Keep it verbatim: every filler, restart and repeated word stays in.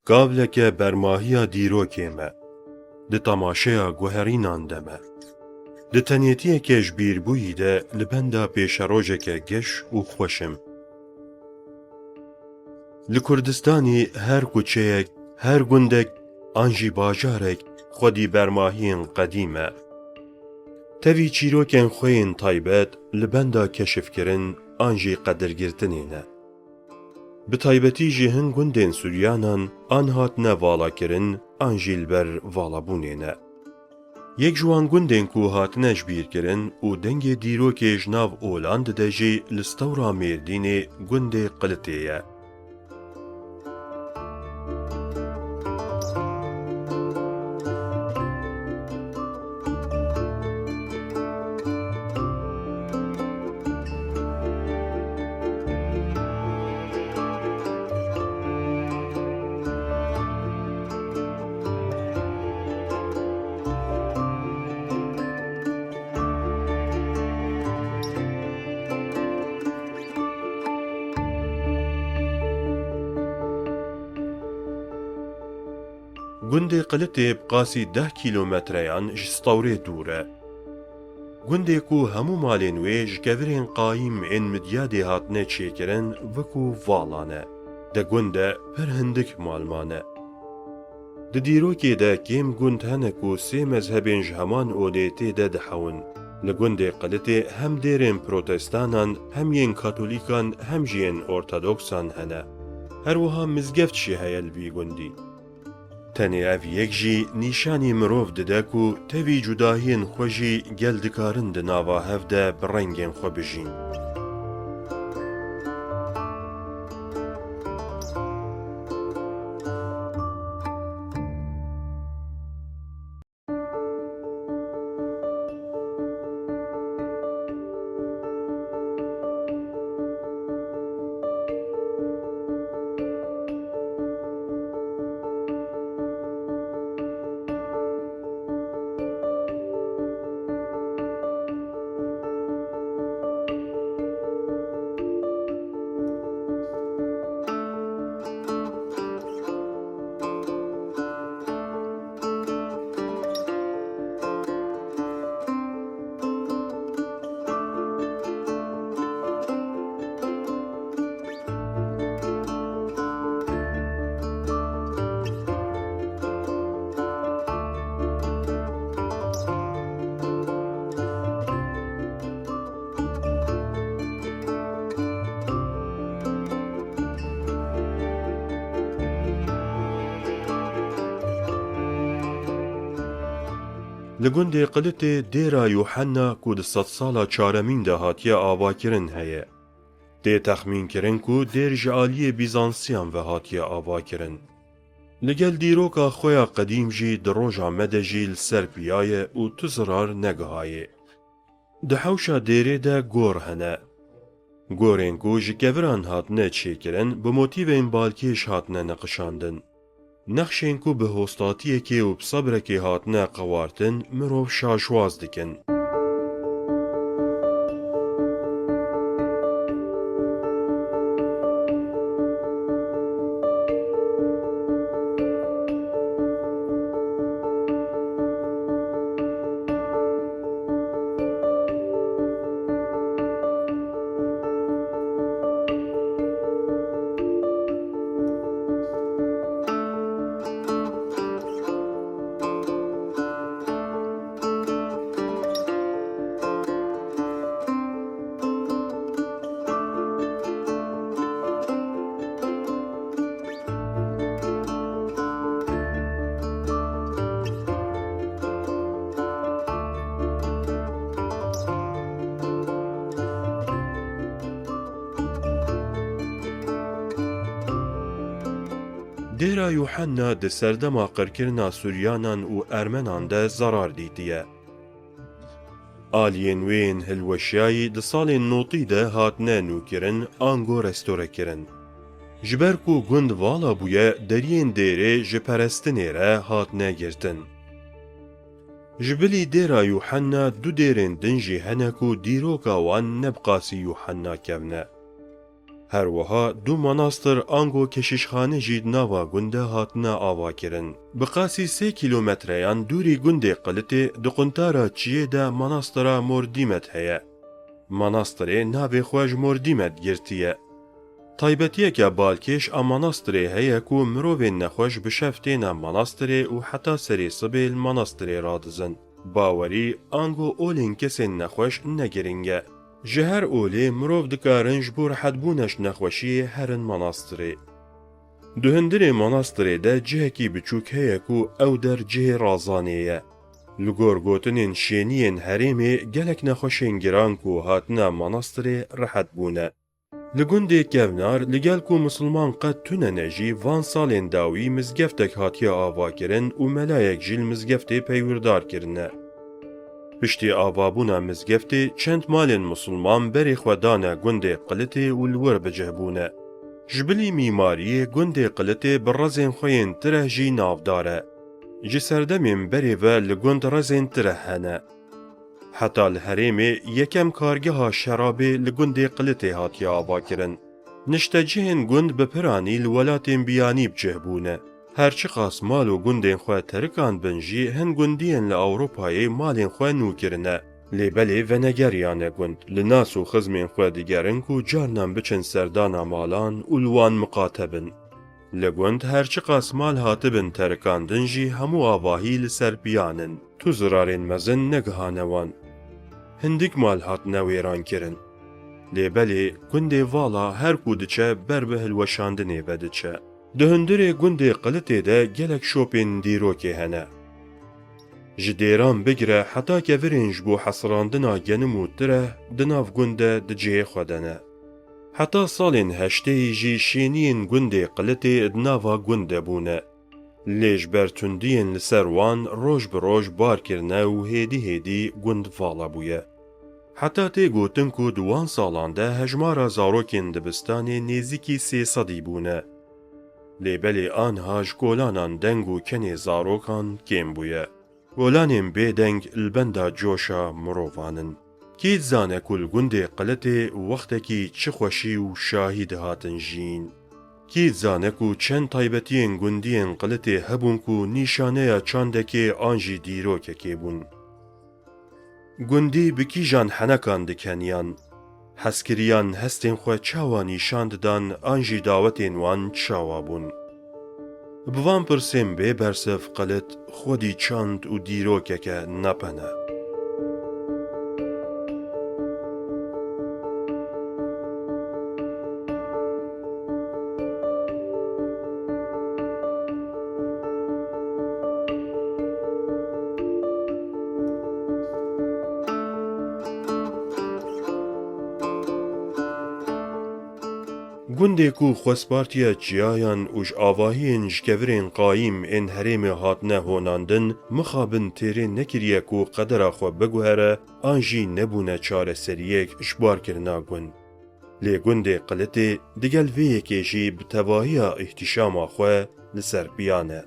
Gavleke bermahiya dîrokê me. Di temaşeya guherînan de me. Di tenêtiyeke ji bîrbûyî de li benda pêşerojeke geş û xweş im. Li Kurdistanî her kuçeyek, her gundek an jî bajarek xwedî bermahiyên qedîm e. Tevî çîrokên xwe yên taybet li benda keşifkirin an jî qedirgirtinê ne. Bi taybetî jî hin gundên Suryanan an hatine valakirin an jî li ber valabûnê ne. Yek ji wan gundên ku hatine ji bîr kirin û dengê dîrokê ji nav olan dide jî li Stewra Mêrdînê gundê Qilitê ye. Gundê Qilitê bi qasî deh kîlometreyan ji Stewrê dûr e. Gundê ku hemû malên wê ji kevirên qayîm ên Midyadê hatine çêkirin, wekû vala ne. Di gund de pir hindik mal mane. Di dîrokê de kêm gund hene ku sê mezhebên ji heman olê tê de dihewin. Li gundê Qilitê hem dêrên protestanan hem yên katolîkan hem jî yên ortodoksan hene. Her wiha mizgeft jî heye li vî gundî. Tenê ev yek jî nîşanî mirov dide ku tevî cudahiyên xwe jî gel dikarin di nava hev de bi rengên xwe bijîn. Li gundê Qilitê dêra Yuhenna ku di sedsala çaremîn de hatiye avakirin heye. Tê texmînkirin ku dêr ji aliyê Bîzansiyan ve hatiye avakirin. Li gel dîroka xwe ya qedîm jî di roja me de jî li ser piya ye û tu zirar negihayê. Di hewşa dêrê de gor hene. Gorên ku ji keviran hatine çêkirin, bi motîvên balkêş hatine niqişandin. Nexşên ku bi hostatiyekê û bi sebrekê hatine qewartin, mirov şaşwaz dikin. Dêra Yuhenna di serdema qirkirina Suryanan û Ermenan de zerar dîtiye. Aliyên wê yên hilweşiyayî di salên notî de hatine nûkirin ango restore kirin. Ji ber ku gund vala bûye, deriyên dêrê ji perestinê re hatine girtin. Ji bilî dêra Yuhenna du dêrên din jî hene ku dîroka wan ne bi qasî Yuhenna kevne. Her wiha du manastir ango keşîşxane jî di nava gund de hatine avakirin. Bi qasî sê kîlometreyan dûrî gundê Qilitê di quntara çiyê de manastira Mordîmet heye. Manastirê navê xwe ji Mordîmet girtiye. Taybetiyeke balkêş a manastirê heye ku mirovên nexweş bi şev têne manastirê û heta serê sibê li manastirê radizin. Bawerî, ango olên kesên nexweş ne giring e. Ji her olê mirov dikarin ji bo rehetbûna ji nexweşiyê herin manastirê. Di hundirê manastirê de cihekî biçûk heye ku ew der cihê razanê ye. Li gor gotinên şêniyên herêmê gelek nexweşên giran ku hatine manastirê rehet bûne. Li gundê Kevnar, li gel ku misilman qet tune ne jî, van salên dawî mizgeftek hatiye avakirin û melayek jî li mizgeftê peywîrdar kirine. Piştî avabûna mizgeftê, çend malên misilman berê xwe dane gundê Qilitê û li wir bicih bûne. Ji bilî mîmariyê gundê Qilitê bi rezên xwe yên tireh jî navdar e. Ji serdemên berê ve li gund rezên tireh hene. Heta li herêmê yekem kargeha şerabê li gundê Qilitê hatiye avakirin. Niştecihên gund bi piranî li welatên biyanî bi cih bûne. Her çiqas mal û gundên xwe terikandbin jî, hin gundiyên li Ewropayê malên xwe nû kirine. Lê belê venegeriyane gund, li nas û xizmên xwe digerin ku carinan biçin serdana malan û li wan miqate bin. Li gund her çiqas mal hatibin terikandin jî hemû avahî li ser piyan in. Tu zirarên mezin negihane wan. Hindik mal hatine wêran kirin. Lê belê gundê Vala her ku diçe ber bi hilweşandinê ve diçe. Di hundirê gundê Qilitê de gelek şopên dîrokê hene. Ji dêran bigire heta kevirên ji bo hesirandina genim û tireh di nav gund de di cihê xwe de ne. Heta salên heşteyî jî şêniyên gundê Qilitê di nava gund de bûne. Lê ji ber tundiyên li ser wan roj bi roj bar kirine û hêdî hêdî gund vala bûye. Heta tê gotin ku di wan salan de hejmara zarokên dibistanê nêzîkî sê sedî bûne. Lê belê aniha ji kolanan deng û kenê zarokan kêm bûye. Kolanên bêdeng li benda coşa mirovan in. Kî dizane ku li gundê Qilitê wextekî çi xweşî û şahî dihatin jiyîn? Kî dizane ku çend taybetiyên gundiyên Qilitê hebûn ku nîşaneya çandekê an jî dîrokekê bûn? Gundî bi kîjan henekan dikeniyan? Hezkiriyan hestên xwe çawa nîşan didan an jî dawetên wan çawa bûn? Bi van pirsên bê bersiv Qilit xwedî çand û dîrokeke nepe ne. Gundê ku xwespartiya çiyayan û ji avahiyên ji kevirên qayîm ên herêmê hatine honandin, mixabin têrê nekiriye ku qedera xwe biguhere an jî nebûne çareseriyek ji barkirina gund. Lê gundê Qilitê digel vê yekê jî bi tevahiya îhtîşama xwe li ser piyan e.